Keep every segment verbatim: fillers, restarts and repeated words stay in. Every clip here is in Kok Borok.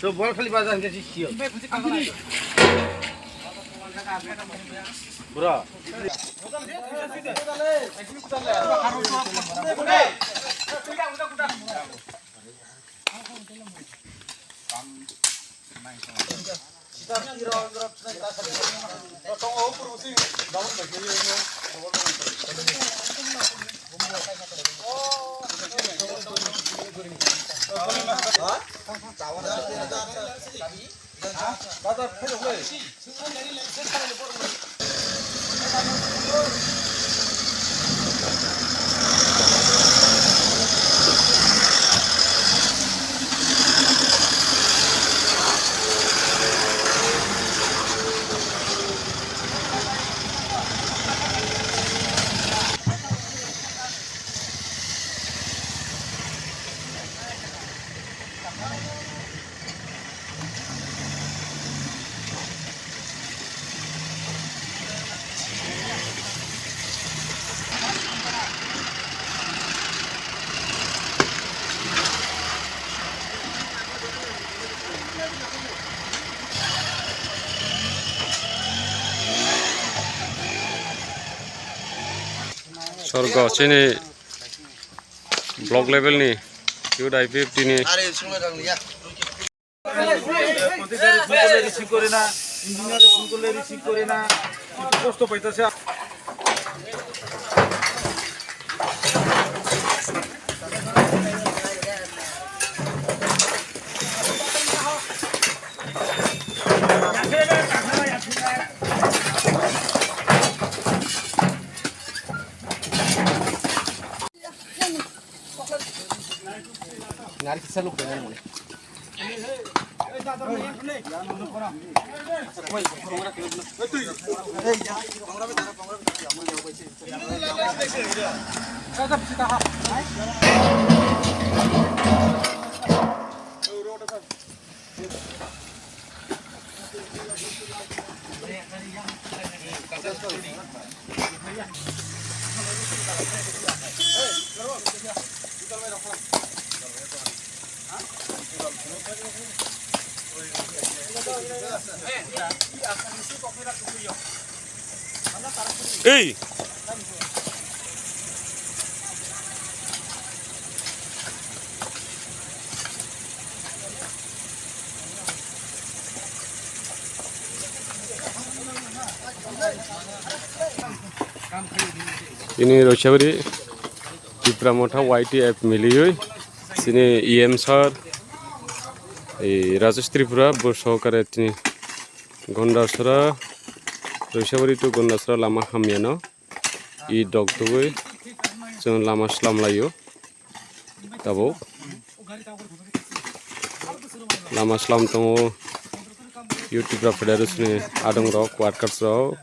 To bol khali bazar hingke si sio. Bro. Sorgo chini block level ni U D I P F T ni. Contractor phone korle receive kore na, engineer phone korle receive kore na, kosto paitase. Nari kisa luk kena mone. Ei! Ini Roisabari Tipra Motha Y T F miliui sini E M sir, eh, Rajesh Tripura, bo sohokare tini Gondasra, Roisabari to Gondasra lama hamyano. I dok tugui chwng lama slam laio. Tabuk lama slam tongo. YouTube rok federation ni adong rok, workers rok.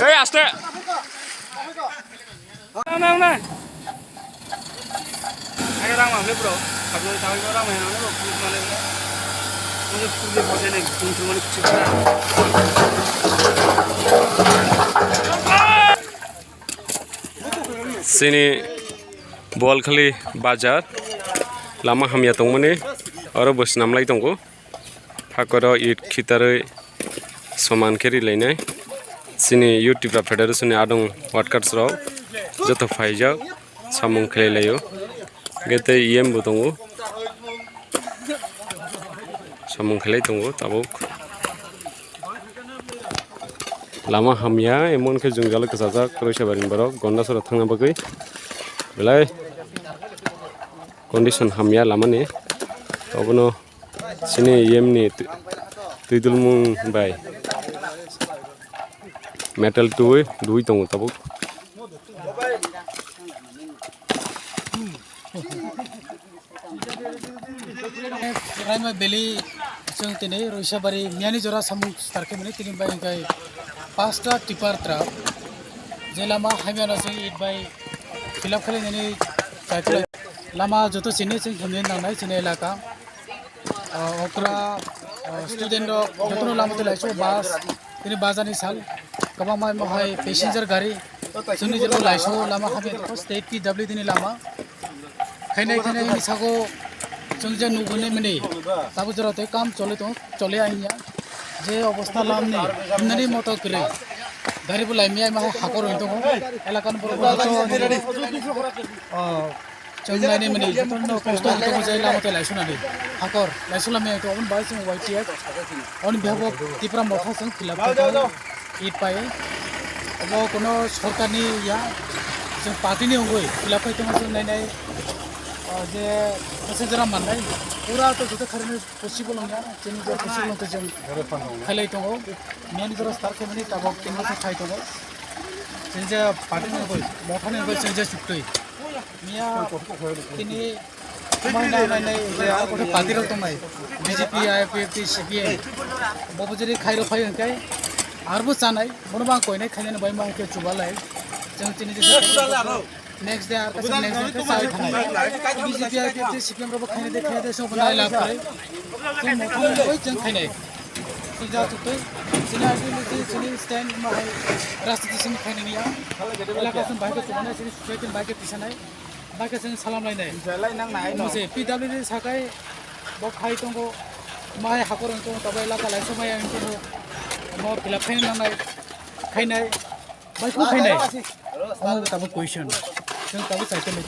Ei, aste. Nang, nang, nang. Ayo, rang mang le, bro. Kami tahu itu rang mang le, bro. Please, mana, bro? Mujhe school ke bahut nahi, school se mane kuch sikha. Sini Boalkhali bazar, lama hamya tongmani, oro bo swnamlai tongo. Hakoro it khitarwi soman khe rilainai. Chini Youth Tipra Federation ni adong workers rok joto phaijak, samung khlai laio. Hwnkhe tei E M bo tongo, samung khlai tongo tabuk. Lama hamya, emon khe jwngjal kwchajak Roisabari ni borok Gondasora thangna bagwi, belai condition hamya lamani. Obono Chini E M ni twi-, twidulmung bai metal twi dui tongo tabuk. Raima Valley, chwng tini Roisabari miyani jora samung start khe mani tini bai hwnkhe pasta tipper truck je lama hamya no chwng it bai fill up khlai nani chai khlai. Lama joto chini chwng himni nangnai chini elaka. Ah, okra, ah, student rok jotono lama twi laiso bus, tini bazar ni sal, kwbangma imo hai passenger gari, chwngni jebo laiso lama hamya tongkha state P W D ni lama. Khainai khainai hini sago chwng je nugwi nai mani, tabuk jora tei kam choli tongo, choli ya hinya. Je obostha lamni, himnani moto kwrwi. Gari bo laimya imo hai hakor wng tongo, elaka ni borok bo joto, ah, Chwng nainai mani, jotono kosto wng tongo je lama tei laiso nani. Hakor, laiso lamaya to aboni bagwi chwng Y T F. Aboni bihago Tipra Motha chwng fill up khai tongo. It pai. Obo kono sorkarni ya, chwng party ni wngwi fill up khai tongo chwng nainai, ah, je passenger rok mannai. Pura to joto kharwi possible wngya, chini je possible wngtwi chwng khailai tongo. Miyani jora start khaimani tabok tin bosor khai tongo. Chini je party ni wngwi, Motha ni wngwi chini je chuktwi. Miya tini mai nai nai nai je ar kotha party rok tongnai, B J P, I P F T, C P M. Bobo jeri khairok phai hwnkhe arbo chanai, bono bang koinai khainani bai ma hwnkhe chubalai. Chwng chini je next day ar kaisa next day khe chai thanai. B J P, I P F T, C P M rokbo khainai de khainai de sobo nai lab kwrwi. Chwng mothani bai chwng khainai. Chwng ja chuktwi chini ideology chini stand ma hai rajniti simi khainani ya. Elaka chwng bai khe chubalai chini society bai khe tisanai. Bai khe chwng salam lainai. Jalai nang nai no. Mose P W D sakai bo phai tongo, mai hakor wng tongo, tabuk elaka lai somai wng tongo. Mo fill up khaina nangnai, khainai, bai kho khainai. Omo tabuk question. Chwng tabuk sai tongwi.